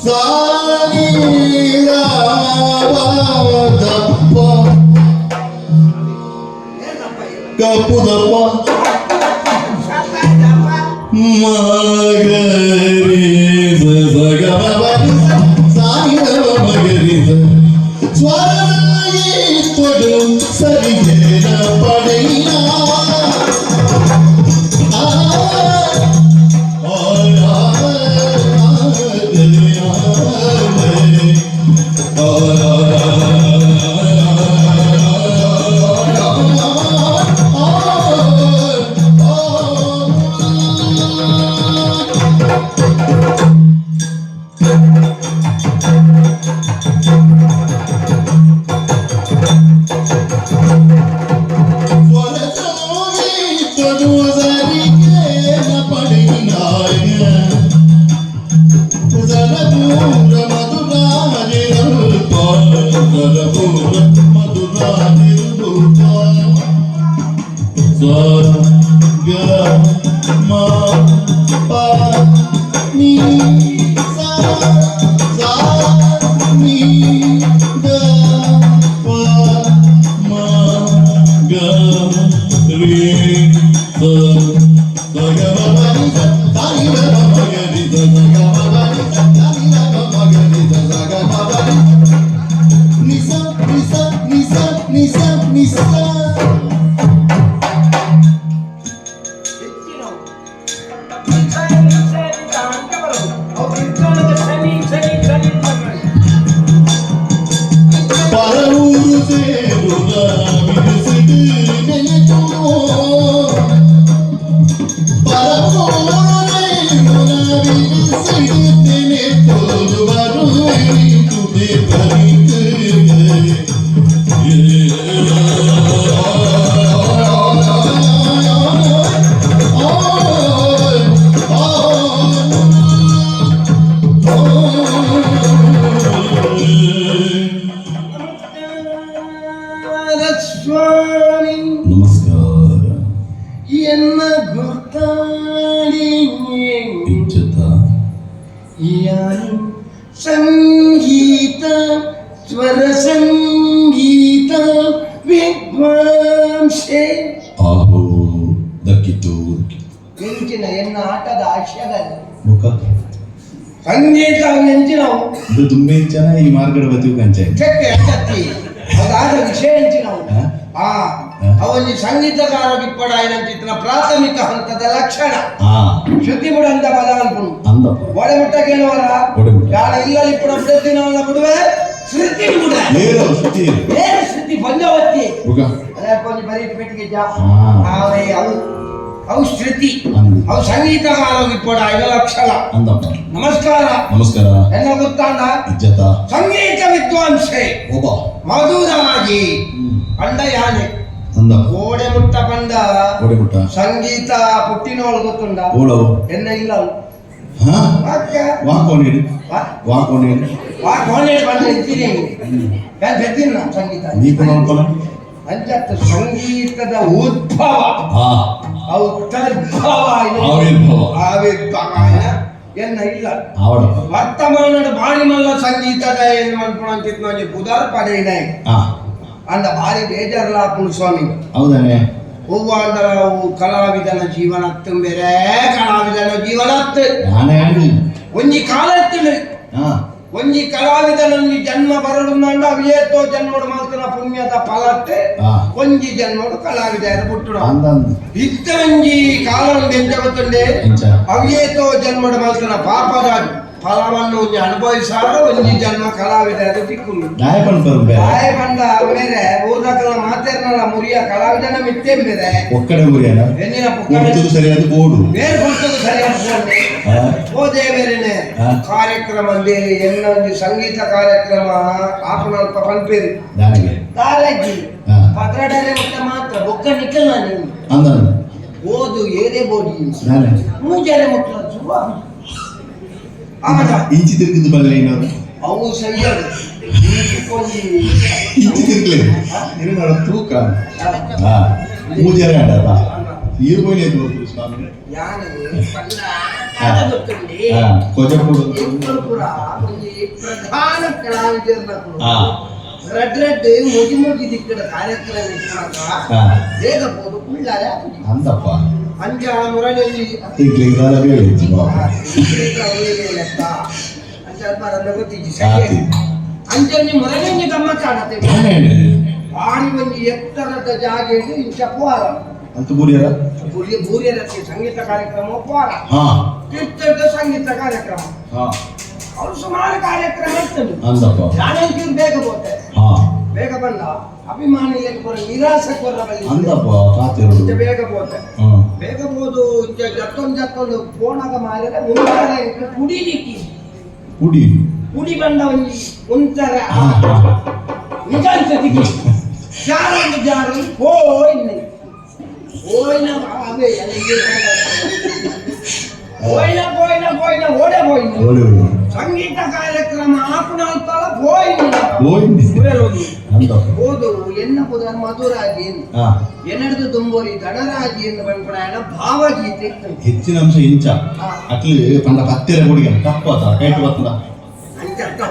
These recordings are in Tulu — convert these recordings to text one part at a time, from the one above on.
ಸಾ ನಿ ರ ಪ the ಪ ಗ ಪು the ಪ ಮ ಗ ರಿ ಸ ಸ ಗ ಮ ಪ ನಿ ಸ ಸಾ ನಿ the ಪ ಮ ಗ ರಿ ಸ ಸ್ವರನಾಯಿತ್ತೊಡು ಸರಿಗೇನ ಪಡೆಯಿನ ಆ ನಿಸ ನಿಸ ನಿಸ ನಿಸ ನಿಸ. ಪರವೂರು ಸೇರುಗ ಬಿಡಿಸಿದು ನೆನೆತುನೋ ಪರವೂರು ಸೇರುಗ ಬಿಡಿಸಿದು ನೆನೆತೋದು ಬರುವೆ ತುದೆ ಬರಿತು. ಸ್ವಾಮಿ. ನಮಸ್ಕಾರ. ಎನ್ನ ಗುರ್ತಾಡಿ. ಇಜ್ಜತ. ಯಾನು ಸಂಗೀತ ಸ್ವರ ಸಂಗೀತ ವಿದ್ವಾಂಸೆ. ಆಹೋ, ದಕ್ಕಿತು. ಎಂಚಿನ ಎನ್ನ ಆಟದ ಆಶಯದ ಮುಖ ಸಂಗೀತ ಎಂಚಿನವು. ಇದು ತುಂಬೆಂಚನ ಈ ಮಾರ್ಗಡ ಬತ್ತಿವು ಕಂಚೆ. ಚಕ್ಕೆ ಅಂಚತ್ತಿ ಅದಾದ ವಿಷಯ ಎಂಚಿನವು. ಹಾ? ಆ ಅವಲ್ಲಿ ಸಂಗೀತಗಾರ ಬಿಪ್ಪಡಾಯಿನಂಚಿತ್ತಿನ ಪ್ರಾಥಮಿಕ ಹಂತದ ಲಕ್ಷಣ ಶುದ್ಧಿ ಬಿಡಂತ ಪದ ಅನ್ಪುಂಡು. ಅಂದಪ್ಪ. ಒಡೆ ಮುಟ್ಟ ಕೇಳುವರ. ಒಡೆ ಮುಟ್ಟ. ಯಾರ ಇಲ್ಲಲ್ಲಿ ಇಪ್ಪಡ ಬಿಡತ್ತಿನವನ್ನ ಬಿಡುವೆ ಶ್ರುತಿ ಬಿಡ. ಏರು ಶ್ರುತಿ ಏರು. ಬೇರೆ ಶ್ರುತಿ ಬಂದವತ್ತಿ. ಮುಖ. ಅದೇ ಕೊಂಚ ಬರೀ ಪೆಟ್ಟಿಗೆ ಜಾ. ಹಾ. ಅವು ಅವು ಶ್ರುತಿ. ಅಂದು. ಅವು ಸಂಗೀತಗಾರ ಬಿಪ್ಪಡಾಯಿನ ಲಕ್ಷಣ. ಅಂದಪ್ಪ. ನಮಸ್ಕಾರ. ನಮಸ್ಕಾರ. ಎನ್ನ ಗೊತ್ತಾಂಡ? ಇಜ್ಜತ. ಸಂಗೀತ ವಿದ್ವಾಂಸೆ. ಒಬ್ಬ. ಮಧುರಾಜಿ ಕಂಡ ಯಾನೆ. ಅಂದಪ್ಪ. ಕೋಡೆ ಮುಟ್ಟ ಪಂಡ. ಒಡೆ ಮುಟ್ಟ. ಸಂಗೀತ ಪುಟ್ಟಿನೋಳು ಗೊತ್ತುಂಡ? ಓಳವು? ಎನ್ನ ಇಲ್ಲ. ಹಾ. ವಾಕ್ಯ. ವಾಕೋನೇಡು. ವಾ. ವಾಕೋನೇಡು. ವಾ ಕೋಣೆ ಬಂದು ಇದ್ದೀನಿ ನಾನು ಬೆದ್ದಿನ ಸಂಗೀತ. ನೀ ಕೊನ. ಅಂಚತ್ತು ಸಂಗೀತದ ಉದ್ಭವ. ಅವು ತದ್ಭವ. ಆವಿರ್ಭಾವ. ಆವಿರ್ಭಾವ ಎನ್ನ ಇಲ್ಲ. ಆವಡಪ್ಪ. ವರ್ತಮಾನದ ಬಾರಿ ಮಲ್ಲ ಸಂಗೀತದ ಏನು ಅನ್ಕೊಂತಿತ್ತು ಒಂಜಿ ಪುದರ್ ಪಡೆಯಿನ. ಅಂದ ಭಾರಿ ಬೇಜಾರ್ಲಾಪುಂಡು ಸ್ವಾಮಿ. ಹೌದಾನೆ. ಹೂವ ಅಂದರ ಅವು ಕಲಾವಿದನ ಜೀವನ ಬೇರೆ ಕಲಾವಿದನ ಜೀವನ. ನಾನೇ ಆಡಿ. ಒಂಜಿ ಕಾಲತ್ತಿನ ಒಂಜಿ ಕಲಾವಿದನ ಒಂಜಿ ಜನ್ಮ ಬರಡು ಅವೇತೋ ಜನ್ಮಡು ಮಲ್ತನ ಪುಣ್ಯದ ಫಲತ್ತೆ. ಒಂಜಿ ಜನ್ಮಡು ಕಲಾವಿದ ಪುಟ್ಟುಡು. ಅಂದ ಅಂದ. ಇತ್ತ ಒಂಜಿ ಕಾಲ ಒಂದು ಎಂಚ ಗೊತ್ತುಂಡೆ? ಎಂಚ? ಅವ್ಯೇತೋ ಜನ್ಮಡು ಮಲ್ತನ ಪಾಪದ ಫಲವನ್ನು ಒಂಜಿ ಅನುಭವಿಸಾರ ಒಂಜಿ ಜನ್ಮ ಕಲಾವಿದ ತಿಕ್ಕುಂಡು. ದಾಯ ಪಣ್ಪರು ಬೇರೆ. ಬಾಯ ಬಂದ ಬೇರೆ ಊರ್ದಕಲ ಮಾತೇರ್ನಲ್ಲ ಮುರಿಯ ಕಲಾವಿದನ ಮಿತ್ತೇಂ ಬೇರೆ. ಒಕ್ಕಡೆ ಮುರಿಯನ. ಎನ್ನಿನ ಪುಕ್ಕಡೆ. ಕೊಡ್ತದು ಸರಿಯಾದ ಬೋಡು. ಬೇರೆ ಕೊಡ್ತದು ಸರಿಯಾದ ಫೋನ್. ಓ ದೇವರೇನೆ. ಕಾರ್ಯಕ್ರಮ ಅಂದೆ ಎನ್ನ ಒಂಜಿ ಸಂಗೀತ ಕಾರ್ಯಕ್ರಮ ಆಪನ ಅಲ್ಪ ಪನ್ಪೇರು. ದಾನಿಗೆ. ಕಾಲೇಜಿ ಪದ್ರಡರೆ ಮುಟ್ಟ ಮಾತ್ರ ಬೊಕ್ಕ ನಿಕ್ಕಲ್ಲ ನೀನು. ಅಂದ. ಓದು ಏದೇ ಬೋಡಿ. ದಾನೆ. ಮೂಜರೆ ಮುಟ್ಟ ಶುರು ಆಮದ. ಇಂಚಿ ತಿರುಗಿದ್ದು ಬಲ್ಲೆ ಇನ್ನವರು. ಅವು ಸರಿಯಾದ ಇಂಚಿ. ಇಂಚಿ ತಿರುಗಲೇ ನೀನು ನೋಡ ತೂಕ ಹಾ ಮೂಜರೆ ಅಂಡಲ್ಲ ಈರು ಬೋಯ್ಲಿ ಸ್ವಾಮಿ. ಯಾನೆ ಪಂಡ. ಗೊತ್ತುಂಡಿ ಕೊಜಪುಡು ಎಂಕುಲು ಒಂಜಿ ಪ್ರಧಾನ ಕಲಾವಿದರ್ನಕುಲು ರಡ್ ರಡ್ ಮುಗಿ ಮುಗಿ ದಿಕ್ಕಡ ಕಾರ್ಯಕ್ರಮ ಇಪ್ಪುನಗ ಬೇಗ ಪೋದು ಕುಳ್ಳಾರೆ ಆಪುಜಿ. ಅಂದಪ್ಪ ಅಂಚ ಮುರಳಿಯಲ್ಲಿ ಇಡ್ಲಿ ದಾಲ ಬೇಳೆ ಲೆಕ್ಕ ಅಂಚ ಬರಂದ ಗೊತ್ತಿಜ್ಜಿ ಸರಿ. ಅಂಚ ಒಂಜಿ ಮುರಳಿಂಜಿ ಗಮ್ಮತ್ ಆಡತೆ ಬಾರಿ ಒಂಜಿ ಎತ್ತರದ ಜಾಗೆಡ್ ಇಂಚ ಪೋರ ಅಂತ ಬೂರಿಯರ ಬೂರಿ ಬೂರಿಯರ ಸಂಗೀತ ಕಾರ್ಯಕ್ರಮ ಪೋರ ತೀರ್ಥದ ಸಂಗೀತ ಕಾರ್ಯಕ್ರಮ ಅವ್ರು ಸುಮಾರು ಕಾರ್ಯಕ್ರಮ ಇರ್ತದೆ. ಅಂದಪ್ಪ ಜಾನಕಿಯವ್ರು ಬೇಗ ಹೋತೆ ಬೇಗ ಬಂದ ಅಭಿಮಾನಿಗಳಿಗೆ ಬರೋ ನಿರಾಸೆ ಕೊರ ಬಲ್ಲಿ ಅಂದಪ್ಪ ಕಾತಿರೋಡು ಇಂಚ ಬೇಗ ಹೋತೆ ಬೇಗ ಹೋದು ಇಂಚ ಜತ್ತೊಂದು ಜತ್ತೊಂದು ಫೋನಾಗ ಮಾರಿದ್ರೆ ಮುಂದಾರೆ ಪುಡಿ ದಿಕ್ಕಿ ಪುಡಿ ಪುಡಿ ಬಂದ ಒಂಜಿ ಒಂಥರ ನಿಜ ಅಂತ ದಿಕ್ಕಿ ಜಾರೊಂದು ಜಾರೊಂದು ಹೋಯ್ನ ಹೋಯ್ನ ಅವೇ ಎಲ್ಲ ಹೋಯ್ನ ಹೋಯ್ನ ಹೋಯ್ನ ಓಡೆ ಹೋಯ್ನ ಓಡಿ ಓಡಿ ಸಂಗೀತ ಕಾರ್ಯಕ್ರಮ ಆಪುಣ ಅಲ್ಪಲ ಹೋಯ್ನ ಹೋಯ್ನಿ ಪುರೆಲೊಂದು ಅಂದಪ್ಪ ಹೋದು ಎನ್ನ ಪುದರ್ ಮಧುರಾಜಿ ಎನ್ನಡ್ದು ದುಂಬೋರಿ ಗಣರಾಜಿ ಎಂದು ಬಂದ್ಪುಣ ಭಾವಗೀತೆ ಇತ್ತು. ಹೆಚ್ಚಿನ ಅಂಶ ಇಂಚ ಅಟ್ಲಿ ಪಂಡ ಪತ್ತಿರ ಗುಡಿಗೆ ತಪ್ಪು ಕೈಟ್ ಬರ್ತದ ಅಂಚ ಅರ್ಥ.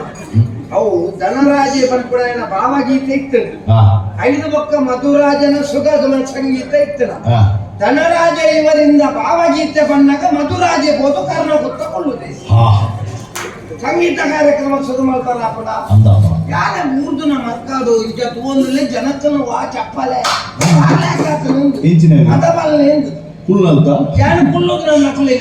ಅವು ಧನರಾಜಿ ಬಂದ್ಪುಣ ಭಾವಗೀತೆ ಇತ್ತು. ಐದು ಬೊಕ್ಕ ಮಧುರಾಜನ ಸುಗದುಮ ಸಂಗೀತ ಇತ್ತು. ಧನರಾಜ ಇವರಿಂದ ಭಾವಗೀತೆ ಬಂದಾಗ ಮಧುರಾಜೆ ಹೋದು ಕರ್ಣ ಗೊತ್ತಕೊಳ್ಳುವುದೇ ಸಂಗೀತ ಕಾರ್ಯಕ್ರಮ ಶುರು ಮಾಡ್ತಾರ ಕೂಡ ಅಂದಪ್ಪ ಯಾರ ಮೂರ್ದು ನಮ್ಮ ಅಕ್ಕದು ಇಂಚ ತೂಂದ್ರೆ ಜನಕ್ಕನು ವಾ ಚಪ್ಪಲೆ ಇಂಚಿನ ಮತಬಲ್ಲೆ ಕುಳ್ಳು ಅಂತ ಯಾನು ಕುಲ್ಲುದು ನನ್ನ ನಕಲು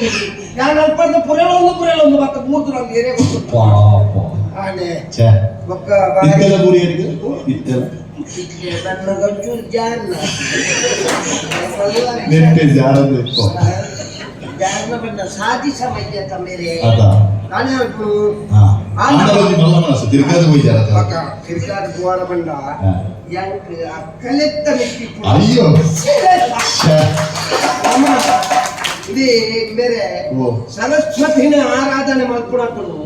ಯಾನು ಅಲ್ಪದ ಪುರೆಲೊಂದು ಪುರೆಲೊಂದು ಮತ್ತೆ ಮೂರ್ದು ನಮ್ಗೆ ಏರೇ ಗೊತ್ತು ಪಾಪ ಆನೆ ಛೇ ಬೊಕ್ಕ ಇತ್ತೆಲ್ಲ ಬೂರಿಯರಿಗೆ ಇತ್ತೆಲ್ಲ ಇಟ್ಲೆ ಬಣ್ಣಗ ಚೂರು ಜಾರ್ನ ನೆಟ್ಟೆ ಜಾರದ್ದು ಇಪ್ಪ ಜಾರ್ನ ಬಣ್ಣ ಸಾಧಿ ಸಮಯ ತಮೇರೆ ಅದ ನಾನೇ ಅಲ್ಪು ಆಂದಲೊಂಜಿ ಮಲ್ಲ ಮನಸ್ಸು ತಿರ್ಗಾದ ಹೋಯ್ಜಾರ ಬೊಕ್ಕ ತಿರ್ಗಾದ ಗೋವಾರ ಬಂಡ ಯಾಂಕ್ ಅಕ್ಕಲೆತ್ತ ಮೆಟ್ಟಿಪ್ಪು ಅಯ್ಯೋ ಛೇ ఇది ಬೇರೆ ಓ ಸರಸ್ವತಿನ ಆರಾಧನೆ ಮಾಡ್ಕೊಳಕ್ಕಳು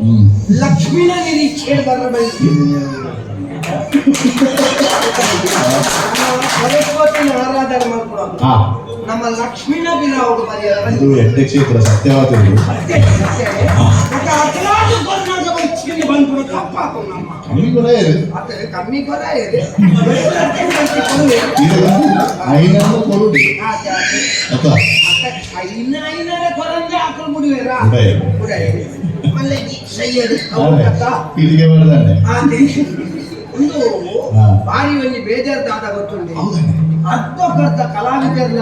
ಲಕ್ಷ್ಮಿನ ನಿರೀಕ್ಷೆ ಬರಬೇಕು. ಸರಸ್ವತಿನ ಆರಾಧನೆ ಮಾಡ್ಕೊಳಕ್ಕಳು ನಮ್ಮ ಲಕ್ಷ್ಮಿನ ಬಿರಾವುಡು ಬರೆಯಲ್ಲ. ಇದು ಎಡ್ಡೆ ಕ್ಷೇತ್ರ ಸತ್ಯವಾದ ಇದು. ಸತ್ಯ ಸತ್ಯ. ఒక అతలాడు కొన్నాక వచ్చింది ಬಂದ್ಬಿಡು ತಪ್ಪಾಕು ನಮ್ಮ ಕಮ್ಮಿ ಕೂಡ ಇದೆ. ಅತ ಕಮ್ಮಿ ಕೊರ ಇದೆ ಇದು ಐನೂರು ಕೊಡುಡಿ ಅತ್ತ ಐನ ಐನರ ಕೊರಂಜೆ ಆಕಳು ಬಿಡುವೆರಾ ಉಡಾಯ. ಮಲ್ಲೆ ಸೈಯದು ಅವ್ರ ಪೀಳಿಗೆ ಮಾಡ್ದಾನೆ ಒಂದು ಬಾರಿ ಒಂಜಿ ಬೇಜಾರ್ದಾದ ಗೊತ್ತುಂಡಿ ಹೌದಣ್ಣ. ಅರ್ಧ ಕಲಾವಿದರನ್ನ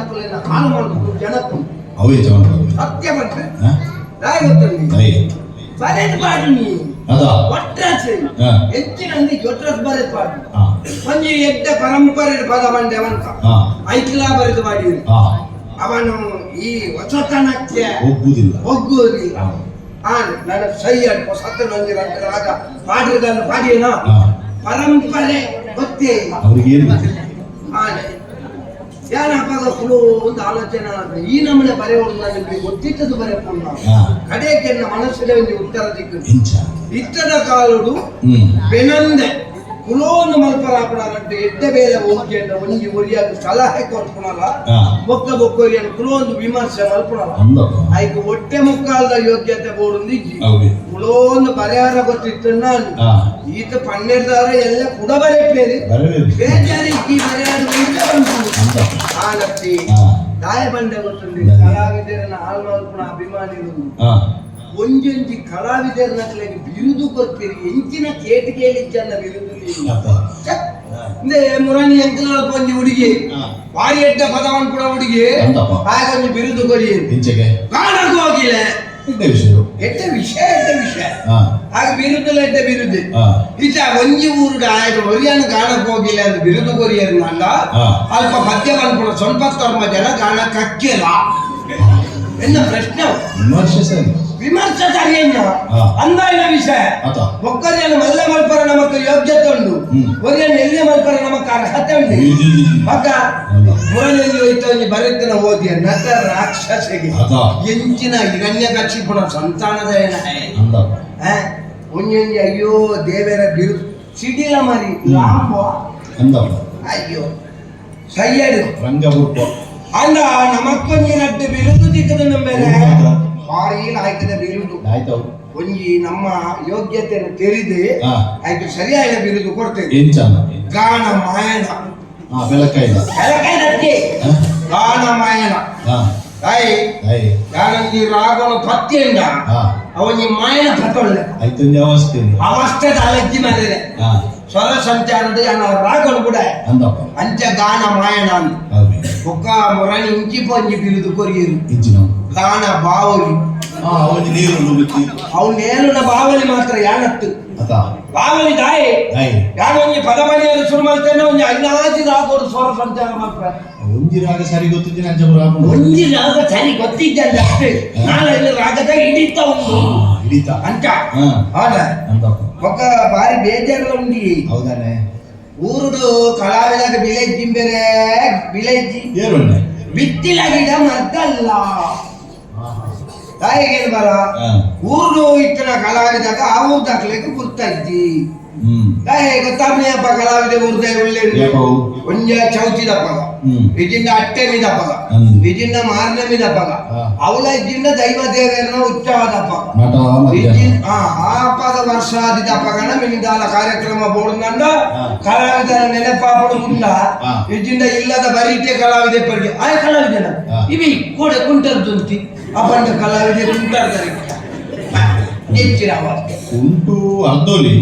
ಹಾಳು ಮಾಡುದು ಜನಕ್ಕೂ ಅವೇ ಚವನ ಸತ್ಯ ಬಂದ್ರೆ ದಾಯ ಗೊತ್ತುಂಡಿ ಬರೆದು ಪಾಡು ನೀ ಅದ ಒಟ್ರಾಸ್ ಹೆಚ್ಚಿನ ಅಂದಿ ಒಟ್ರಾಸ್ ಬರೆದು ಪಾಡು ಒಂಜಿ ಎಡ್ಡ ಪರಂಪರೆ ಪದ ಬಂಡೆ ಅವಂತ ಐಕ್ಲಾ ಬರೆದು ಪಾಡಿ ಅವನು ಈ ಹೊಸತನಕ್ಕೆ ಒಗ್ಗುದಿಲ್ಲ ಒಗ್ಗುವುದಿಲ್ಲ. ಆ ನನ್ನ ಸೈ ಅಲ್ಪ ಸತ್ತನೊಂದಿ ರಾಗ ಪಾಡಿದ ಪಾಡಿಯೇನ ಪರಂಪರೆ ಗೊತ್ತೇ ಇಲ್ಲ. ಅವ್ರಿಗೆ ಏನು ಗೊತ್ತಿಲ್ಲ. ಆನೆ ಯಾನಪ್ಪ ಕುಲು ಒಂದು ಆಲೋಚನೆ ಆದ್ರೆ ಈ ನಮ್ಮನೆ ಬರೆಯೋದು ನನಗೆ ಗೊತ್ತಿಟ್ಟದ್ದು ಬರೆಪುಣ್ಣ ಕಡೆಗೆ ನನ್ನ ಮನಸ್ಸಿನ ಒಂದು ಉತ್ತರ ದಿಕ್ಕು ಇಂಚ ಇತ್ತದ ಕಾಲುಡು ಬೆನಂದೆ ಕುಲೋನು ಮಲ್ಪರಾಪುಣ ಎಡ್ಡೆ ಬೇಲೆ ಹೋಗಿ ಅಂತ ಒಂಜಿ ಒರಿಯಾಗ ಸಲಹೆ ಕೊರ್ಪುಣಲ್ಲ ಬೊಕ್ಕ ಬೊಕ್ಕೊರಿಯನ್ನು ಕುಲೋಂದು ವಿಮರ್ಶೆ ಮಲ್ಪುಣಲ್ಲ ಅಂದಪ್ಪ ಐಕ್ ಒಟ್ಟೆ ಮುಕ್ಕಾಲ್ದ ಯೋಗ್ಯತೆ ಬೋಡುಂದು ಇಜ್ಜಿ ಹೌದು ಕುಲೋಂದು ಪರಿಹಾರ ಗೊತ್ತಿತ್ತು ನಾನು ಈತ ಪನ್ನೆರಡು ಎಲ್ಲ ಕುಡ ಬರೆಪೇರಿ ಬರಬೇಕು ಬೇಜಾರಿಕ್ಕಿ ಪರಿಹಾರ ಬಂತು ಅಂದಪ್ಪ ಆನತ್ತಿ ದಾಯ ಬಂಡೆ ಗೊತ್ತುಂಡಿ ಕಲಾವಿದರನ್ನ ಆಲ್ಮಲ್ಪುಣ ಅಭಿಮಾನಿಗಳು ಒಂಜೊಂಜಿ ಕಲಾವಿದರನ್ನ ಬಿರುದು ಕೊರ್ಪೇರಿ ಎಂಚಿನ ಕೇಟ್ ಕೇಳಿದ್ದನ್ನ ಬಿರುದು ಇಂದೇ ಮುರಾಣಿ ಎಂಕನಾಳ್ ಒಂಜಿ ಹುಡುಗಿ ಬಾರಿ ಎಡ್ಡ ಪದವನ್ ಕೂಡ ಹುಡುಗಿ ಅಂದಪ್ಪ. ಹಾಗೊಂಜಿ ಬಿರುದು ಕೊರಿ ಇಂಚೆಗೆ ಕಾಣಕ್ ಹೋಗಿಲ್ಲ ಎಡ್ಡೆ ವಿಷಯ ಎಡ್ಡೆ ವಿಷಯ ಎಡ್ಡೆ ವಿಷಯ ಹಾಗೆ ಬಿರುದುಲ ಎಡ್ಡೆ ಬಿರುದು ಈಚ ಒಂಜಿ ಊರುಡು ಆಯ್ತು ಒರಿಯನ್ ಗಾಣಕ್ ಹೋಗಿಲ್ಲ ಅಂತ ಬಿರುದು ಕೊರಿಯರ್ ನಂದ ಅಲ್ಪ ಪದ್ಯ ಬಂದ್ಬಿಡ ಸ್ವಲ್ಪ ಜನ ಗಾಣ ಕಕ್ಕಿಲ್ಲ ಎನ್ನ ಪ್ರಶ್ನೆ ವಿಮರ್ಶೆ ಸರಿ ವಿಮರ್ಶೆ ಸರಿಯನ್ನ ಅಂದಾಯಿನ ವಿಷಯ ಆತ ಒಕ್ಕರಿಯನ್ನು ಮಲ್ಲೆ ಮಲ್ಪರ ನಮಕ್ ಯೋಗ್ಯತೆ ಉಂಡು ಒರಿಯನ್ ಎಲ್ಲೆ ಮಲ್ಪರ ನಮಕ್ ಅರ್ಹತೆ ಉಂಡು ಮಗ ಮುರಳಿಯಲ್ಲಿ ಹೋಯ್ತು ಒಂಜಿ ಬರೆತನ ಓದಿಯ ನಟ ರಾಕ್ಷಸಿಗೆ ಆತ ಎಂಚಿನ ಹಿರಣ್ಯ ಕಕ್ಷಿಪುಣ ಸಂತಾನದ ಏನ ಅಂದಪ್ಪ ಒಂಜೊಂಜಿ ಅಯ್ಯೋ ದೇವರ ಬಿರುದು ಸಿಡಿಲ ಮರಿ ಲಾಂಬ ಅಂದಪ್ಪ ಅಯ್ಯೋ ಸೈಯಡು ರಂಗಬುರ್ಪ ಅಂದ ನಮಕ್ಕೊಂಜಿ ನಟ್ಟು ಬಿರುದು ದಿಕ್ಕದ ನಮ್ಮ ಮೇಲೆ ಭಾರಿ ಲಾಯ್ಕದ ಬಿರುದು. ಆಯ್ತು. ಒಂಜಿ ನಮ್ಮ ಯೋಗ್ಯತೆಯನ್ನು ತೆರಿದು ಆಯ್ತು, ಸರಿಯಾದ ಬಿರುದು ಕೊಡ್ತೇವೆ. ಎಂಚ? ಗಾನ ಮಾಯಣ. ಹಾ, ಬೆಳಕಾಯಿಲ್ಲ. ಬೆಳಕಾಯಿನಕ್ಕೆ ಗಾನ ಮಾಯಣ. ತಾಯಿ. ತಾಯಿ. ಯಾರಂಜಿ ರಾಗನು ಪತ್ತೆಂಡ ಅವನಿ ಮಾಯನ ಪತ್ತೊಳ್ಳೆ. ಆಯ್ತು, ಅವಸ್ಥೆ. ಅವಸ್ಥೆದ ಅಲಜ್ಜಿ ಮಾಡಿದೆ. ಸ್ವರ ಸಂಚಾರದ ರಾಗನು ಕೂಡ. ಅಂದಪ್ಪ. ಅಂಚ ಗಾನ ಮಾಯಣ ಅಂತ. ಬೊಕ್ಕ ಮೊರಣಿ ಇಂಚಿ ಪೊಂಜಿ ಬಿರುದು ಕೊರಿಯರು. ಇಂಚಿನ? ಗಾನ ಬಾವಲಿ. ಅವನಿ ನೀರು ನುಗ್ಗುತ್ತಿ. ಅವನು ಏನುನ ಬಾವಲಿ ಮಾತ್ರ ಯಾನತ್ತು. ಅತ. ಬಾವಲಿ ದಾಯಿ. ತಾಯಿ. ಯಾನೊಂಜಿ ಪದ ಮನೆಯಲ್ಲಿ ಶುರು ಮಾಡ್ತೇನೆ, ಒಂಜಿ ಐನಾಜಿ ರಾಗೋಡು ಸ್ವರ ಸಂಚಾರ ಮಾತ್ರ. ಒಂಜಿ ರಾಗ ಸರಿ ಗೊತ್ತಿದ್ದೀನಿ, ಅಂಚ ರಾಗ. ಒಂಜಿ ರಾಗ ಸರಿ ಗೊತ್ತಿದ್ದೆ ಅಷ್ಟೇ. ನಾನು ಇಲ್ಲಿ ರಾಗದ ಹಿಡಿತ ಉಂಟು. ಹಿಡಿತ. ಅಂಚ. ಹೌದ. ಅಂದಪ್ಪ. ಒಕ್ಕ ಬಾರಿ ಬೇಜಾರ್ಲ ಉಂಡಿ. ಹೌದಾನೆ. ಊರುಡು ಕಲಾವಿದಾಗ ಬಿಳೆಜ್ಜಿ ಬೇರೆ ಬಿಳೆಜ್ಜಿ. ಏರುಂಡೆ. ಬಿತ್ತಿಲ ಗಿಡ ಮದ್ದಲ್ಲ ತಾಯಿಗೆ ಬರ. ಊರು ಇತ್ತಿನ ಕಲಾವಿದಾಗ ಆ ಊರ್ದಾಕ್ಲಿಕ್ಕೆ ಗುರ್ತಾಯ್ತಿ. ತಾಯಿ ಗೊತ್ತಾಪ್ಪ, ಕಲಾವಿದ ಊರ್ದ ಒಳ್ಳೆ. ಏಪವು? ಒಂಜ ಚೌತಿದಪ್ಪಗ, ಇಜಿಂದ ಅಟ್ಟೆಮಿದಪ್ಪಗ, ಇಜಿಂದ ಮಾರನೆಮಿದಪ್ಪಗ, ಅವಳ ಇಜಿಂದ ದೈವ ದೇವರನ ಉತ್ಸವದಪ್ಪಗ. ನಟ ಮಧ್ಯಾಹ್ನ. ಆಪದ ವರ್ಷಾದಿದಪ್ಪಗನ ಮಿನಿದಾಲ ಕಾರ್ಯಕ್ರಮ ಬೋರ್ಡ್ನಂಡ ಕಲಾವಿದರ ನೆನಪಾಪಡು ಉಂಡ. ಇಜಿಂದ ಇಲ್ಲದ ಬರೀತೆ ಕಲಾವಿದೆ ಪರಿಗೆ ಆಯ್ ಕಲಾವಿದನ. ಇವಿ ಕೋಡೆ ಕುಂಟರ್ದುಂತಿ ಅಪಂಡ ಕಲಾವಿದೆ ಕುಂಟರ್ದರೆ ಹೆಚ್ಚಿನ ಅವಸ್ಥೆ. ಉಂಟು ಅರ್ಧೋಲಿ.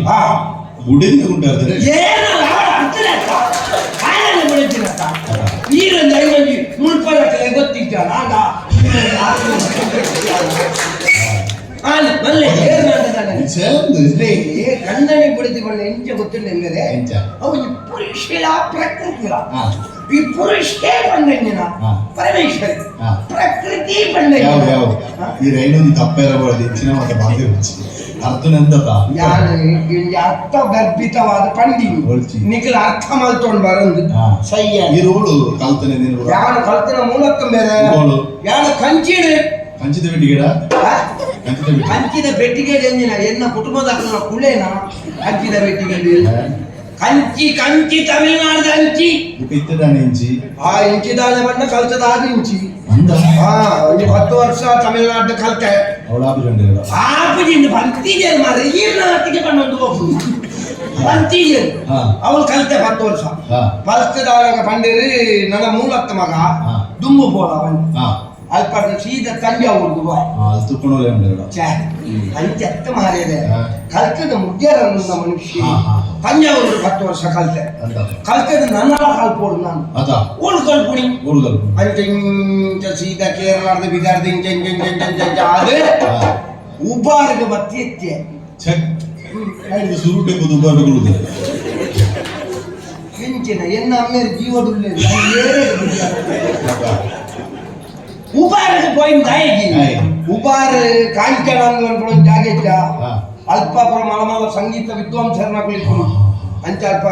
ಗುಡಿಂದ ಉಂಟಾದ್ರೆ. ಏನಲ್ಲ ಅರ್ಥನಕ್ಕ ಕಾರಣ ಬಿಡುತ್ತಿರಕ್ಕ ಈರೊಂದು ಐವೊಂದು ಮುಳ್ಪದಕ್ಕೆ ಗೊತ್ತಿದ್ದಲ್ಲ ಆಗ. ಮಲ್ಲೆ ಏನ್ ಮಾಡ್ತದಾನೆ? ಗಂಡನೆ ಬಿಡಿಸಿಕೊಂಡ ಎಂಚ ಗೊತ್ತಿಲ್ಲ. ಎಂಚ? ಅವು ಈ ಪುರುಷರ ಪ್ರಕೃತಿಲ. ಈ ಪುರುಷೇ ಬಂದಂಜಿನ ಪರಮೇಶ್ವರಿ ಪ್ರಕೃತಿ ಬಂದಂಜಿನ. ಯಾವ ಯಾವ ಈ ರೈಲೊಂದು ತಪ್ಪೇರಬಾರ್ದು, ಹೆಚ್ಚಿನ ಮತ್ತೆ ಬಾಧೆ వచ్చి ಅರ್ಥನೆಂದತ. ಯಾನು ಇಂಜಿ ಅರ್ಥ ಗರ್ಭಿತವಾದ ಪಂಡಿ. ಒಳ್ಚಿ. ನಿಖಿಲ ಅರ್ಥ ಮಲ್ತೊಂಡು ಬರಂದು. ಸಯ್ಯ. ಈ ರೋಡು ಕಲ್ತನೆ ನೀನು. ಯಾನು ಕಲ್ತನ ಮೂಲತ್ತ ಬೇರೆ. ರೋಡು. ಯಾನು ಕಂಚಿಡು. ಕಂಚಿದ ಬಿಟ್ಟಿಗಡ. ಆ? ಕಂಚಿದ ಬಿಟ್ಟಿ. ಕಂಚಿದ ಪೆಟ್ಟಿಗೆ ಎಂಜಿನ ಎನ್ನ ಕುಟುಂಬದ ಕುಳೇನ ಕಂಚಿದ ಪೆಟ್ಟಿಗೆ. ಕಂಚಿ ಕಂಚಿ ತಮಿಳ್ನಾಡ್ದ ಅಂಚಿ. ಬುಕ್ಕ ಇತ್ತದಾನೆ ಇಂಚಿ. ಆ ಇಂಚಿದಾನೆ ಬಣ್ಣ ಕಲ್ತದ ಆದ ಇಂಚಿ. ಅಂದ. ಆ ಒಂದು 10 ವರ್ಷ ತಮಿಳ್ನಾಡು ಕಲ್ತೆ. ಅವಳ ಆಪಿಜೊಂಡೆ. ಆಪುಜಿಂದ ಬಂತಿಜೇರು ಮಾರ್ರೆ, ಈರ್ನ ಹತ್ತಿಗೆ ಬಣ್ಣೊಂದು ಹೋಗು ಬಂತಿಜೇರು. ಅವಳು ಕಲ್ತೆ 10 ವರ್ಷ. ಕಲ್ತದಾಗ ಪಂಡಿರಿ ನನ್ನ ಮೂಲತ್ತ ಮಗ. ದುಂಬು ಪೋಲ ಅವನು. ಅಲ್ಪ ಸೀದಾ ತಂಜಾವೂರ್ದು ಬಾಯ್. ಅದು ತುಕ್ಕೊಂಡು ಉಂಡೆ. ಛೇ, ಅಂಚೆತ್ತ ಮಾರಿದೆ. ಕಲ್ತದ ಮುಗ್ಯರನ್ನ ಮನುಷ್ಯ. ಹಾ, ಹಾ. ತಂಜಾವೂರು 10 ವರ್ಷ ಕಲ್ತೆ. ಅಂತ. ಕಲ್ತದ ನನ್ನ ಕಲ್ಪೋಡು ನಾನು. ಅತ. ಓಳು ಕಲ್ಪುಣಿ. ಊರುಗಲ್. ಅಂಚ ಇಂಚ ಸೀದಾ ಕೇರಳದ ಬಿದಾರ್ದ ಇಂಚ ಇಂಚ ಇಂಚ ಇಂಚ ಇಂಚ ಇಂಚ ಅದು ಉಬಾರ್ಗೆ ಬತ್ತಿ ಎತ್ತೆ. ಚೆಕ್ ಇದು ಸುರುಟೆ ಕುದುಬಾರುಗಳು. ಇಂಚಿನ ಎನ್ನ ಅಮ್ಮೇರು ಜೀವದುಳ್ಳೆ. ಉಬಾರ್ಗೆ ಪೋಯಿನ್ ದಾಯಿಗೆ. ಉಬಾರ್ ಕಾಂಚನ ಅನ್ಕೊಂಡು ಜಾಗ ಇದ್ದ. ಅಲ್ಪ ಪುರ ಮಲಮಲ ಸಂಗೀತ ವಿದ್ವಾಂಸರನ್ನ ಕುಳಿತು ಅಂಚ ಅಲ್ಪ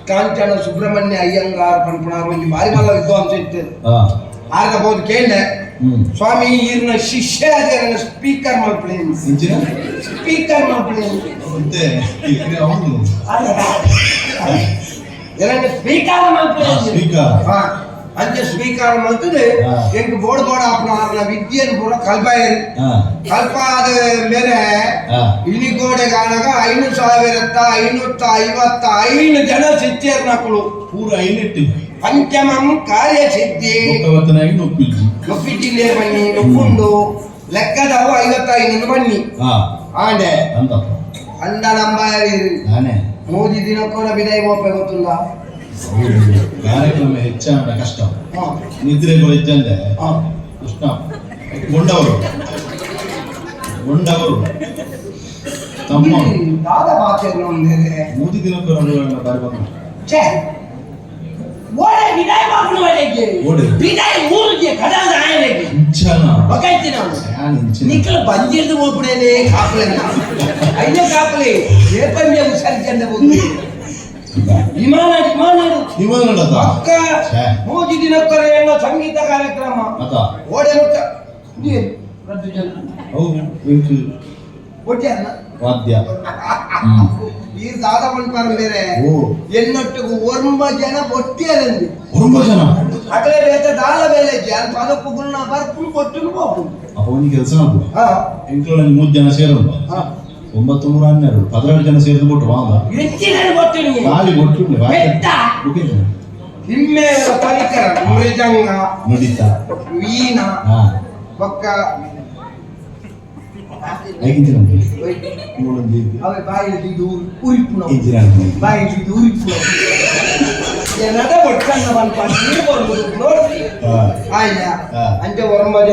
ಕಾಂಚನ ಸುಬ್ರಹ್ಮಣ್ಯ ಅಯ್ಯಂಗಾರ್ ಪನ್ಪುಣಾರ್ ಒಂಜಿ ಬಾರಿ ಮಲ್ಲ ವಿದ್ವಾಂಸ ಇತ್ತು. ಆರ್ದ ಬೋದು ಕೇಂಡೆ. ಸ್ವಾಮಿ ಈರ್ನ ಶಿಷ್ಯ ಅದೇ ಸ್ಪೀಕರ್ ಮಲ್ಪಳೆ. ಇಂಚಿನ? ಸ್ಪೀಕರ್ ಮಲ್ಪಳೆ. ಮತ್ತೆ ಅವನು. ಎರಂಡ ಸ್ಪೀಕರ್ ಮಲ್ಪಳೆ. ಸ್ಪೀಕರ್. ಅಂಚೆ ಸ್ವೀಕಾರ ಮಲ್ತದೆ. ಎಂಕ್ ಬೋರ್ಡ್ ಬೋರ್ಡ್ ಆಪುನ ಆರ್ನ ವಿದ್ಯೆನ್ ಪೂರ ಕಲ್ಪಾಯರು. ಕಲ್ಪಾದ ಮೇರೆ ಇನಿಗೋಡೆ ಕಾಣಗ 5555 ಜನ ಶಿಷ್ಯರ್ನಕುಲು. ಪೂರ ಐನೆಟ್ಟಿ. ಪಂಚಮಂ ಕಾರ್ಯಸಿದ್ಧಿ. ಒತ್ತನಾಗಿ ನೊಪ್ಪಿಜ್ಜಿ. ನೊಪ್ಪಿಜಿಲ್ಲೆ ಬನ್ನಿ ನೊಪ್ಪುಂಡು ಲೆಕ್ಕದವು 55 ಬನ್ನಿ. ಆಂಡೆ. ಅಂತಪ್ಪ. ಅಂಡ ನಂಬಾಯರು. ನಾನೇ. ಮೋದಿ ದಿನಕ್ಕೋನ ವಿದಾಯ ಒಪ್ಪೆ ಗೊತ್ತುಂಡ. ಹೌದು, ಕಾರ್ಯಕ್ರಮ ಹೆಚ್ಚಾಗ ಕಷ್ಟ. ನಿದ್ರೆ ಹೆಚ್ಚಂದೆ. ಕೃಷ್ಣ ಗೊಂಡವರು ಗೊಂಡವರು ತಮ್ಮ. ದಾದ ಮಾತೇನು ಒಂದೇನೆ. ಮೂತಿ ದಿನಕ್ಕೂ ಬಾರಿ ಬಂದ. ಛೇ, ಓಡೆ ವಿದಾಯ ಬಾಪುನ ಒಡೆಗೆ. ಓಡೆ. ವಿದಾಯ ಊರಿಗೆ ಕಡಲ್ದ ಆಯನೆಗೆ. ಇಂಚನ. ಒಕೈತಿ ನಾವು. ಯಾನ್ ಇಂಚಿನ. ನಿಖಲ ಬಂದಿರ್ದು ಹೋಗ್ಬಿಡೇನೆ ಕಾಪಲೆ ಐನೇ ಕಾಪಲೆ ఏ పని సరిచంద ವಿಮಾನ ವಿಮಾನ. ವಿಮಾನ. ಅಕ್ಕ. ಛೇ. ಮೋದಿ ದಿನಕ್ಕರೆ ಏನೋ ಸಂಗೀತ ಕಾರ್ಯಕ್ರಮ. ಅತ. ಓಡೆ ಮುಟ್ಟ ರದ್ದು ಜನ. ಅವು ಇಂಕು. ಒಟ್ಟಿಯನ್ನ. ವಾದ್ಯ. ಈ ದಾದ ಪನ್ಪಾರ ಬೇರೆ. ಓ. ಎನ್ನೊಟ್ಟಿಗೆ ಒರ್ಂಬ ಜನ ಒಟ್ಟಿಯರಂದು. ಒರಂಬ ಜನ. ಅಕಲೆ ಬೇತ ದಾಲ ಬೇಲೆ ಅಲ್ಪ ಪದಪ್ಪು ಗುಣ ಬರ್ಪುಂಡು ಕೊಟ್ಟು ಹೋಗ್ಬೋದು. ಅಪ್ಪ, ಒಂದು ಕೆಲಸ ಮಾಡ್ಬೋದು. ಹಾ. ಎಂಕ್ಲೊಳಗೆ 3 ಜನ ಸೇರೋಣ. ಹಾ. 9 3 12, 16 ಜನ ಸೇರಿದು ಕೊಟ್ಟು ವಾಂಗ. ಹೆಚ್ಚಿನ ಗೊತ್ತಿಲ್ಲ. ಖಾಲಿ ಕೊಟ್ಟು. ಬೆಟ್ಟ. ಹಿಮ್ಮೇಳ ಪರಿಕರ ಮೃದಂಗ, ನುಡಿತ. ವೀಣ. ಹಾ. ಬೊಕ್ಕ ಐದು ಮೂರೊಂದು. ಅವೆ ಬಾಯಲ್ಲಿ ಇದು ಉರಿಪುಣ. ಇಂಜಿನ. ಬಾಯಲ್ಲಿ ಇದು ಉರಿಪುಣ ನಡ ಒಟ್ಟನ್ನ ಬಂತ ನೀರು ಬರ್ಬೋದು ನೋಡ್ರಿ. ಹಾ. ಆಯ್ಯ. ಹಾ. ಅಂಚೆ ಒರ್ಮಜ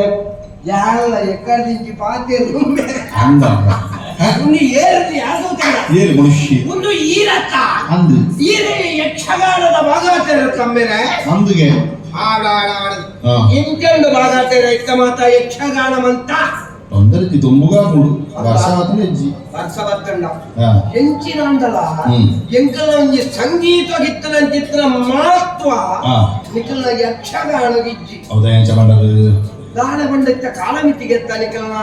ಯಾರಲ್ಲ ಎಕ್ಕಡ್ದಿಂಚಿ ಪಾತೇರು. ಅಂದ. ಒಂದು ಏರದು ಯಾವುದು? ಏನು ಮನುಷ್ಯ. ಒಂದು ಈರತ್ತ. ಅಂದು. ಈರೆ ಯಕ್ಷಗಾನದ ಭಾಗವತರ ತಮ್ಮೆನೆ. ಅಂದುಗೆ. ಆಡ ಆಡ ಆಡ. ಹಾ. ಇಂಚಂಡು ಭಾಗವತರ ಇತ್ತ ಮಾತ ಯಕ್ಷಗಾನಮಂತ. ತೊಂದರೆ ತುಂಬುಗಾಕುಡು ವರ್ಷ ಆತನ ಹೆಜ್ಜಿ. ವರ್ಷ ಬತ್ತಂಡ. ಹಾ. ಎಂಚಿನ ಅಂದಲ. ಎಂಕಲ ಒಂಜಿ ಸಂಗೀತ ಗಿತ್ತನ ಮಹತ್ವ. ನಿಕಲ್ನ ಯಕ್ಷಗಾನ ಗಿಜ್ಜಿ. ಹೌದಾ, ಎಂಚ ಮಂಡದು? ದಾನ ಬಂಡಿತ್ತ ಕಾಲಮಿತಿಗೆತ್ತ ನಿಕಲ್ನ.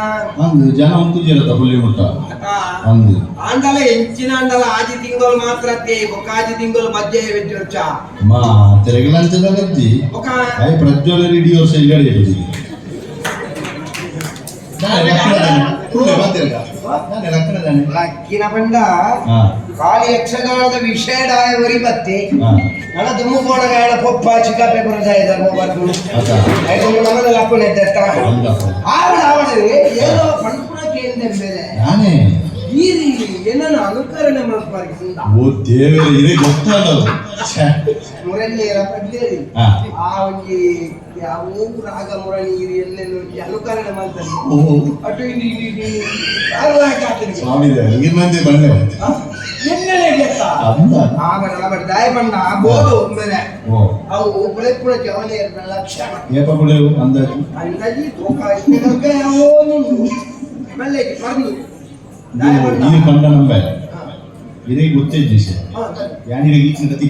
ಅಂದು, ಜನ ಉಂತು ಜೀರತ ಪುಲ್ಲಿ ಮುಟ್ಟ. ಅಂದು. ಆಂಡಲ ಎಂಚಿನ ಅಂಡಲ ಆಜಿ ತಿಂಗಳು ಮಾತ್ರ ತೇ ಬೊಕ್ಕ ಆಜಿ ತಿಂಗಳು ಮಧ್ಯೆ ವೆಜ್ಜೊರ್ಚ. ಮಾ ತೆರೆಗಲಂಚದ ಗಜ್ಜಿ. ಬೊಕ್ಕ. I Prajwal ಇಡೀ ವರ್ಷ ಇಲ್ಲಡೆ ಇಡುದಿಲ್ಲ. ನಾನೇ ಲಕ್ಕಣದಾನೆ. ತೂಲೆ ಮಾತೆರ್ಗ. ನಾನೇ ಲಕ್ಕಣದಾನೆ. ಲಕ್ಕಿನ ಬಂಡ. ಹಾ. ಖಾಲಿ ಯಕ್ಷಗಾನದ ವಿಷಯಡಾಯ ವರಿ ಬತ್ತೆ. ನನ್ನ ದುಮ್ಮು ಕೋಣಗಾಯಣ ಪೊಪ್ಪ ಚಿಕಾಪೆ ಬರುದಾಯ ಧರ್ಮ ಬರ್ದು. ಅದ. ಐದು ನಮನ ಲಕ್ಕುನ ಎದ್ದತ್ತ. ಅಂದಪ್ಪ. ಆವಡ ಆವಡ ಏನೋ ಪಂಪುಣ ಕೇಂದ್ರ ಮೇಲೆ. ನಾನೇ. ಈ ಏನನ್ನ ಅನುಕರಣೆ ಮಾಡ್ಬಾರ್ದು. ಓ ದೇವರೇ, ಇದೇ ಗೊತ್ತಲ್ಲ. ಛೆ. ಮುರಳಿಯರ ಪಡ್ಲೇರಿ. ಆ ಒಂಜಿ ಯಾವ ರಾಗ ಮುರಳಿ ಎಲ್ಲೆಲ್ಲ ಒಂಜಿ ಅನುಕರಣೆ ಮಾಡ್ತಾರೆ. ಓ. ಅಟು ಇಲ್ಲಿ ಇಲ್ಲಿ ಇಲ್ಲಿ ಆತನಿಗೆ. ಸ್ವಾಮಿ ದೇವರೇ, ಇರ್ನಂತೆ ಬಂಡೆ. ಎಲ್ಲೆಲ್ಲ ಗೆತ್ತ. ಅಂದ. ಆವಡ ಆವಡ ದಾಯ ಬಣ್ಣ ಬೋಡು ಮೇಲೆ. ಓ. ಅವು ಬುಳೆಪುಳ ಜವನಿಯರ ಲಕ್ಷಣ. ಏಪ ಬುಳೆವು ಅಂದಾಜು? ಅಂದಾಜಿ ತೂಕ ಇಷ್ಟೇ ಯಾವೋನು ಮಲ್ಲೇಜಿ ಪರ್ನು ದಾಯ ಬಣ್ಣ. ಇದು ಕಂಡ ನಂಬೆ. ಹಾ. ಇದೇ ಗೊತ್ತೇ ವಿಷಯ. ಹಾ. ಯಾನಿಗೆ ಈಚಿನ ಕತಿ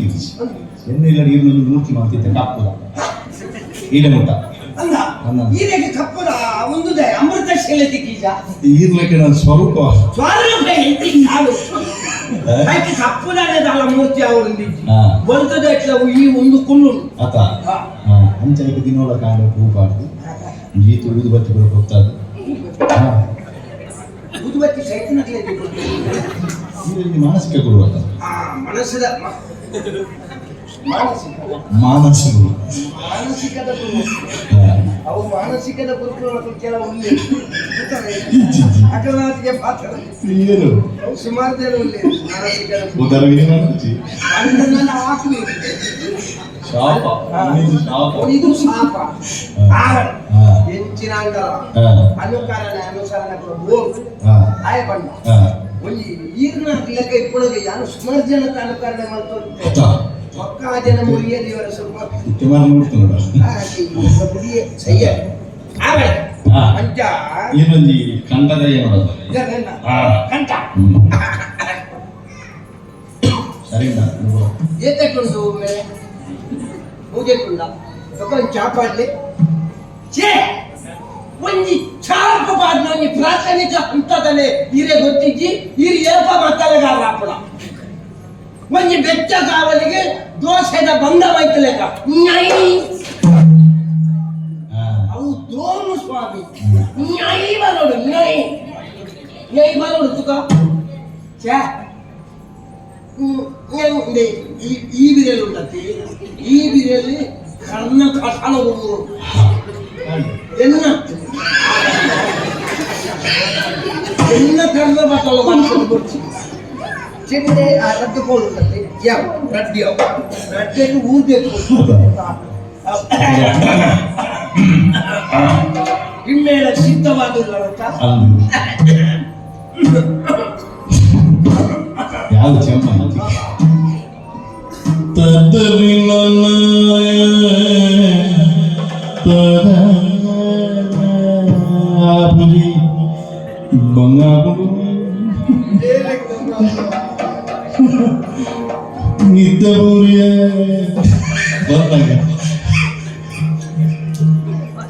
ಎಣ್ಣೆ ಇಲ್ಲ, ನೀರಿನ ಮೂರ್ತಿ ಮಾಡ್ತಿದ್ದೆ ಕಪ್ಪುದ ಈಡೆ ಮುಟ್ಟ. ಅಲ್ಲ. ಅಲ್ಲ. ಈರೆಗೆ ಕಪ್ಪುದ ಒಂದು ದಯ ಅಮೃತ ಶಿಲೆ ತಿಕ್ಕೀಜ. ಈರ್ಲಕ್ಕೆ ನನ್ನ ಸ್ವರೂಪ. ಸ್ವರೂಪ ಕಾಲು ಅದಕ್ಕೆ ಕಪ್ಪುದಾನೆ ಮೂರ್ತಿ ಅವರಿಂದಿಜ್ಜಿ. ಬಂತದ ಈ ಒಂದು ಕುಲ್ಲು. ಆತ ಅಂಚೈಕ ದಿನೋಳ ಕಾಂಡ ಹೂ ಪಾಡ್ದು ಗೀತ ಊದು ಬತ್ತಿ ಕೂಡ ಗೊತ್ತಾದು. ಊದುಬತ್ತಿ ಸೈತನಕ್ಲೆ. ಇದರಲ್ಲಿ ಮಾನಸಿಕ ಗುರು ಅಲ್ಲ. ಆ ಮನಸ್ಸದ ಮಾನಸಿಕ. ಮಾನಸ ಗುರು. ಮಾನಸಿಕದ ಗುರು. ಅವು ಮಾನಸಿಕದ ಗುರುಗಳು ಕೆಲವು ಉಲ್ಲೆ ಅಕಲಾತಿಗೆ ಪಾತ್ರ. ಏನು? ಅವು ಸುಮಾರು ಜನ ಉಲ್ಲೆ ಮಾನಸಿಕದ ಗುರು. ಉದರ ಮಾಡ್ತಿ. ಅದನ್ನೆಲ್ಲ ಹಾಕಬೇಕು. ಶಾಪ ಇದು, ಶಾಪ. ಇದು ಶಾಪ. ಎಂಚಿನ ಅಂಗಲ. ಅನುಕರಣೆ ಅನುಸರಣೆ ಬೋರ್. ಆಯ ಬಣ್ಣ. ಒಂಜಿ ಈರ್ನ ಲೆಕ್ಕ ಇಪ್ಪುನಗ ಯಾನು ಸುಮಾರು ಜನ ಅನುಕರಣೆ ಮಾಡ್ತಾರೆ. ಒಕ್ಕ ಜನ ಮುರಿಯದಿ ಇವರ ಸ್ವಲ್ಪ. ಇತ್ತೆ ಮಾರ ನೋಡ್ತು ನೋಡ. ಸಯ್ಯ ಆಮೇಲೆ ಅಂಚ. ಏನೊಂಜಿ ಕಂಠದ ಏನೋಡ. ಕಂಠ. ಸರಿ. ಏತಕ್ಕುಂಟು ಮೇಲೆ ಪೂಜೆಕುಂಡ ಒಂದು ಚಾಪಾಡ್ಲಿ ಛೇ ಒಂಜಿ ಚಾರ್ಪ ಪಾಡ್ನ ಒಂಜಿ ಪ್ರಾಥಮಿಕ ಹಂತದಲ್ಲೇ ಹಿರೇ ಗೊತ್ತಿಜ್ಜಿ ಇರು ಏಪ ಮತ್ತಲೆಗಾರ ಆಪುಣ ಒಂಜಿ ಬೆಚ್ಚ ಕಾವಲಿಗೆ ದೋಸೆದ ಬಂಧ ಮೈತಲೆಕ ನೈ. ಅವು ದೋನು ಸ್ವಾಮಿ ನೈ ಬರೋಡು ನೈ ನೈ ಬರೋಡು ತುಕ ಛೇ ಈ ಈ ಬಿರಿಯಲ್ಲಿ ಉಂಟತಿ ಈ ಬಿರಿಯಲ್ಲಿ ಕರ್ಣ ಕಥನ ಊರು ಎನ್ನ ಎನ್ನ ಕರ್ಣ ಬಟ್ಟಲು ಬರ್ತಿ ಚೆಂಡೆ ಆ ರದ್ದು ಕೋಲು ಉಂಟತಿ ಯಾವ ರಡ್ಡಿ ಅವು ರಡ್ಡೆಗೆ ಊದಬೇಕು. ಇಮ್ಮೇಲೆ ಸಿದ್ಧವಾದುಲ್ಲ. ಯಾವುದು ಚೆಂಪ ತದರಿ ನನ್ನ ತದ ಪುಜಿ ಬಂಗಾಪುಡು ನಿದ್ದೆ ಬೂರಿಯ ಬಂದಾಗ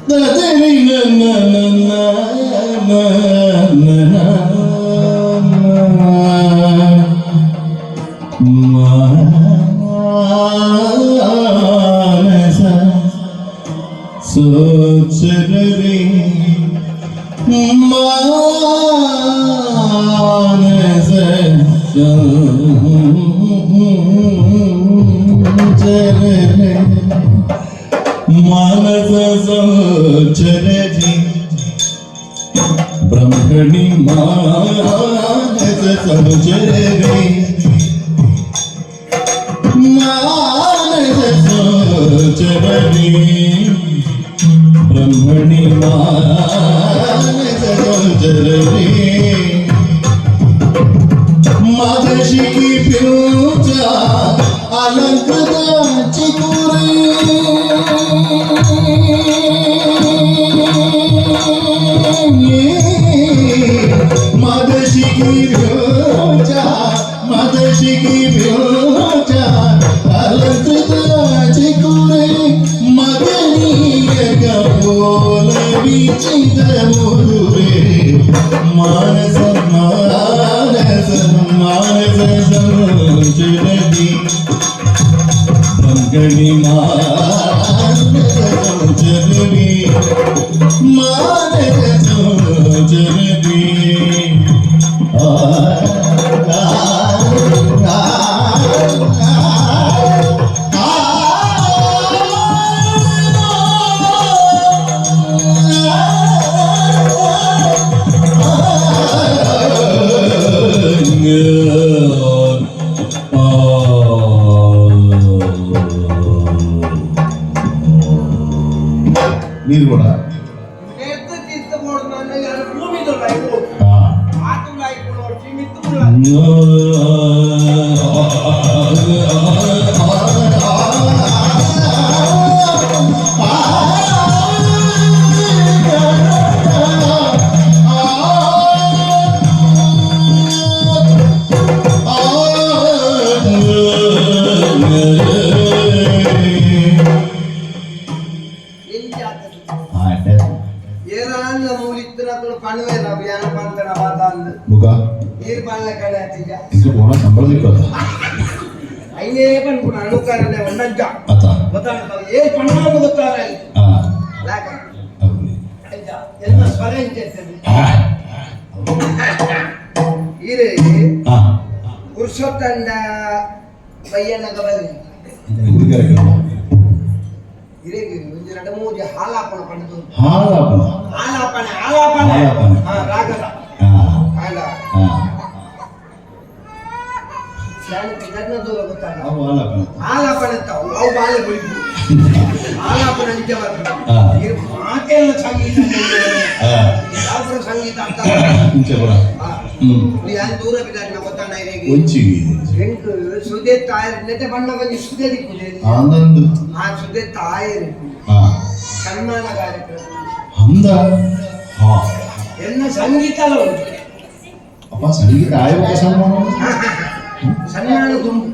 ತದರಿ ನನ್ನ ನನ್ನ ನನ್ನ ಮಾನಸ. ಮಾನಸ ಸಂಚರನೆ, ಮಾನಸ ಸಂಚರನಿ, ಬ್ರಹ್ಮಣಿ ಮಾನಸ ಸಂಚರನಿ, ಮಾನಸ ಸಂಚರನಿ, ಬ್ರಹ್ಮಣಿ ಮಾನಸ ಸಂಚರನಿ. ಮಾದಶಿಕಿ ಪಿಂಚ अलंकृत चिकुरे, मादशिकी पिंच, मादशिकी पिंच अलंकृत चिकुरे, मदनीय कपोल विचित मुदुरे, मानस मानस मानस संचरति, ब्रह्मणि मानस संचरति, मानस संचरति. ಆ ಆ ಆ ಆ ನೀರು ಕೂಡ. ಎತ್ತು ತಿತ್ತು ಬೋಡು ಭೂಮಿದೊಲ್ಲ ಇವು ಆತುಲ ಇಪ್ಪುನು ಮಿತ್ತು. ಏರಾಂಡ್ಲ ಮೂಲಿತ್ತಿನಕುಲು ಪಣುವೆರ್ ಯಾನ್ ಪಂತನ ವಾತಾಂದ್. ಮುಗ. ನೀರ್ ಪನ್ಲೆ ಕಡೆ ಅತ್ತಿಜ. ಇಂಕ ಪೋಣ ಸಂಬಳ ತಿಕ್ಕದ. ಐನೇ ಪನ್ಪುನ ಅನುಕರಣೆ ಒಂದಂಚ. ಅತ. ಗೊತ್ತಾಗ ಏ ಪಣ್ಣಾಂದು ಗೊತ್ತಾರ. ಲಾಕ. ಅವ್ರಿ. ಅಂಚ ಎನ್ನ ಸ್ವರ ಎಂಚ ಇರ್ತದೆ ಈರೆ ಪುರುಷೋತ್ತಂಡ ಬಯ್ಯನಗ ಬಲ್ಲಿ. ಇದು ಕಾರ್ಯಕ್ರಮ. ಇರೆಗ್ ಒಂಜಿ ರಡ್ಡ್ ಮೂಜಿ ಹಾಲಾಪಣ ಪಂಡ್ದು. ಹಾಳಾಪಣ. ಆಲಾಪನೆ ಆಲಾಪನೆ. ಆಲಾಪನೆ. ಹಾ, ರಾಗದ ಆಂಡ ಶಾಂತಿ ನನ್ನ ದೂರ ಗೊತ್ತಾಗ. ಅವು ಹಾಳಾಪಣ. ಆಲಾಪನೆ ಅಂತ ಅವು ಅವು ಬಾಲೆ ಬುಳಿಪು ಆಲಾಪನೆ ಅಂಚ ಬರ್ಪುಂಡು. ಇರ್ ಮಾತೆಲ್ಲ ಸಂಗೀತ, ಯಾವ ಸಂಗೀತ ಅಂತ. ಇಂಚ ಪೂರ. ಯಾನ್ ದೂರ ಬಿದ್ದಾರಿನ ಗೊತ್ತಾಂಡ ಇರೆಗ್. ಒಂಚಿ. ಎಂಕ್ ಸುದೆ ತಾಯರ್ ನೆಟೆ ಬಣ್ಣ ಒಂಜಿ ಸುದೆ ದಿಕ್ಕುಜೆ. ಆನಂದ್. ಆ ಸುದೆ ತಾಯರ್ ಸನ್ಮಾನ ಕಾರ್ಯಕ್ರಮ. ಅಂದ ಹಾ. ಎನ್ನ ಸಂಗೀತ ಉಂಟು. ಅಪ್ಪ, ಸಂಗೀತ ಆಯೋಗ ಸನ್ಮಾನ. ಸನ್ಮಾನ ದುಂಬು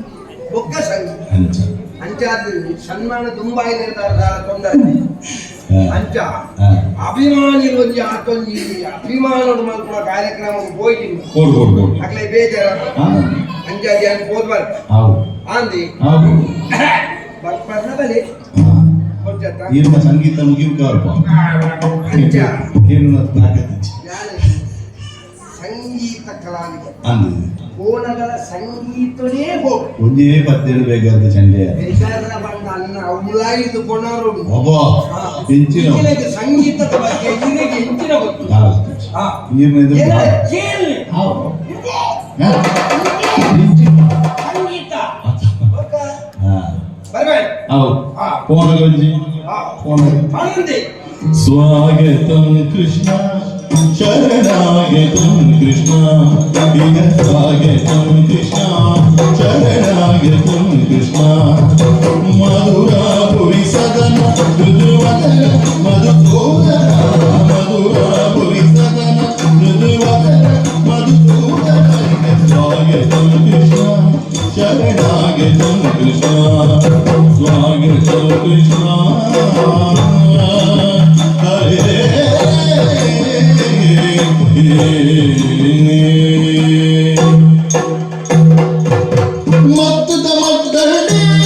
ಬೊಕ್ಕ ಸಂಗೀತ. ಅಂಚ. ಅಂಚಾದ್ ಸನ್ಮಾನ ತುಂಬಾ ಇದ್ದಾರೆ ತೊಂದರೆ ಅಂಚ. ಅಭಿಮಾನಿಲು ಒಂಜಿ ಆತೊಂಜಿ ಅಭಿಮಾನಡು ಮಲ್ಪುನ ಕಾರ್ಯಕ್ರಮಕ್ಕೆ ಪೋಯಿನಿ. ಕೊಡು ಕೊಡು ಕೊಡು. ಅಕ್ಲೆ ಬೇಜಾರ. ಅಂಚಾದ್ ಯಾನ್ ಪೋದ್ ಬರ್ಪ. ಆವು. ಆಂದಿ. ಆವು. ಬರ್ಪರ್ನ ಬಲೆ ಕೊಡ್ಚತ್ತ. ಈರ್ನ ಸಂಗೀತ ಮುಗಿಯುಕಾರಪ್ಪ. ಅಂಚ. ಏನು ನಾಕತ್ತಿಚ್ಚಿ. ಯಾನ್ ಸಂಗೀತ ಕಲಾವಿದ. ಅಂದು. ಕೋಣಗಳ ಸಂಗೀತನೇ ಹೋಗ್. ಒಂಜೇ ಪತ್ತೇಳು ಬೇಕಾದ ಚಂಡೆ. ಬೇಜಾರನ ಬಂದ ಅನ್ನ ಅವಳಾಗಿದ್ದು ಕೊನರುಡು. ಒಬ್ಬ ಹೆಂಚಿನ. ಇಂಚಿನಗೆ ಸಂಗೀತದ ಬಗ್ಗೆ ಇರೆಗೆ ಹೆಂಚಿನ ಗೊತ್ತು. ನೀರ್ನ ಇದು. ಏನಾರ ಕೇಳಿ. ಆವು. ಸಂಗೀತ ಬೊಕ್ಕ ಬರ್ಬೇಡ. ಆವು. ಫೋನ್ ಒಂಜಿ. ಫೋನ್. ಪಣಂದೆ. ಸ್ವಾಗತಂ ಕೃಷ್ಣ ಶರಣಾಗತಂ ಕೃಷ್ಣ, ಇಹ ಸ್ವಾಗತಂ ಕೃಷ್ಣ ಶರಣಾಗತಂ ಕೃಷ್ಣ, ಮಧುರಾಪುರಿ ಸದನ ಮೃದುವದನ ಮಧುಸೂದನ, ಮಧುರಾಪುರಿ ಸದನ ಮೃದುವದನ ಮಧುಸೂದನ, ಇಹ ಸ್ವಾಗತಂ ಕೃಷ್ಣ ಶರಣಾಗತಂ ಕೃಷ್ಣ, ಸ್ವಾಗತಂ ಕೃಷ್ಣ ಹರೇ.